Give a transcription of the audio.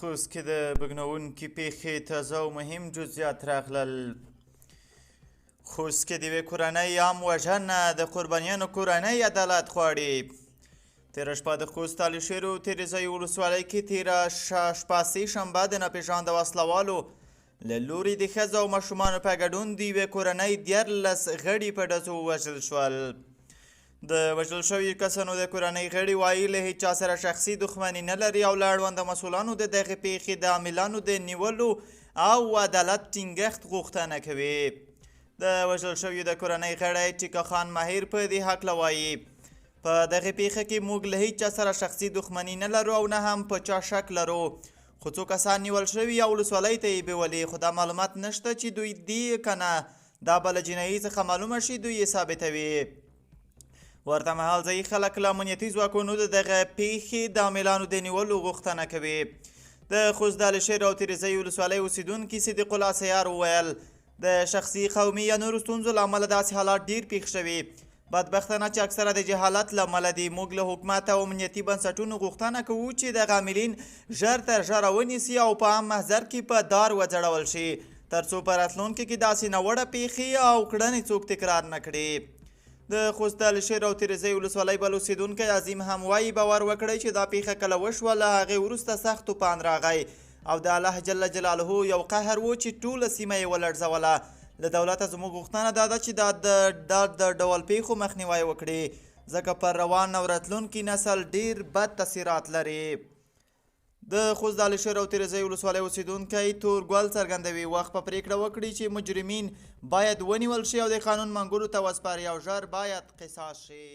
خوست کې د بګنوونکې پېښې تازه او مهم جزئیات راغلل. خوست کې د یوې کورنۍ عام وژنه، د قربانیانو کورنۍ عدالت غواړي. تېره شپه د خوست علیشیرو تېرېزیو ولسوالۍ کې تېره شپه سې شنبه د ناپېژانده وسلهوالو له لوري د ښځو او ماشومانو په ګډون د یوې کورنۍ 13 غړي په ډزو ووژل شول. د وژل شویو کسانو د کورنۍ غړي وایي له هیچا سره شخصي دښمني نه لري او له اړونده مسؤلانو د دغې پېښې د عاملانو د نیولو او عدالت ټینګښت غوښتنه کوي. د وژل شویو د کورنۍ غړی ټیکا خان ماهر په دې هکله وایي: په دغې پېښه کې موږ له هیچا سره شخصي دښمني نه لرو او نه هم په چا شک لرو، خو څو کسان نیول شوي او ولسوالۍ ته یې بیولي، خو دا معلومات نشته چې دوی دي که نه، دا به له جنایي څخه معلومه شي، دوی یې ثابتوي. ورته مهال ځایي خلک له امنیتي ځواکونو د دغه پېښې د عاملانو د نیولو غوښتنه کوي. د خوست د علیشیر او تیریزۍ ولسوالۍ اوسېدونکي صدیق الله سیار وویل: د شخصي، قومي یا نورو ستونزو له امله داسې حالات ډېر پېښ شوي، بدبختانه چې اکثره د جهالت له امله دي. موږ له حکومت او امنیتي بنسټونو غوښتنه کوو چې دغه عاملین ژر تر ژره ونیسي او په عام محضر کې په دار وځړول شي، ترڅو په راتلونکي کې داسې ناوړه پېښې او کړنې څوک تکرار نه کړي. د خوست د علیشیر او تیریزۍ ولسوالۍ بل اوسېدونکی عظیم هم وایي: باور وکړئ چې دا پېښه کله وشوه، له هغې وروسته سخت توپان راغی او د الله جل جلاله یو قهر و چې ټوله سیمه یې ولړزوله. له دولته زموږ غوښتنه دا ده چې دا د ډول پېښو مخنیوی وکړي، ځکه پر روان او راتلونکي نسل ډېر بد تاثیرات لري. د خوست د علیشیر او تیریزۍ ولسوالۍ اوسېدونکی تور ګل څرګندوي: وخت په پرېکړه وکړي چې مجرمین باید ونیول شي او د قانون منګولو ته وسپاري او ژر باید قصاص شي.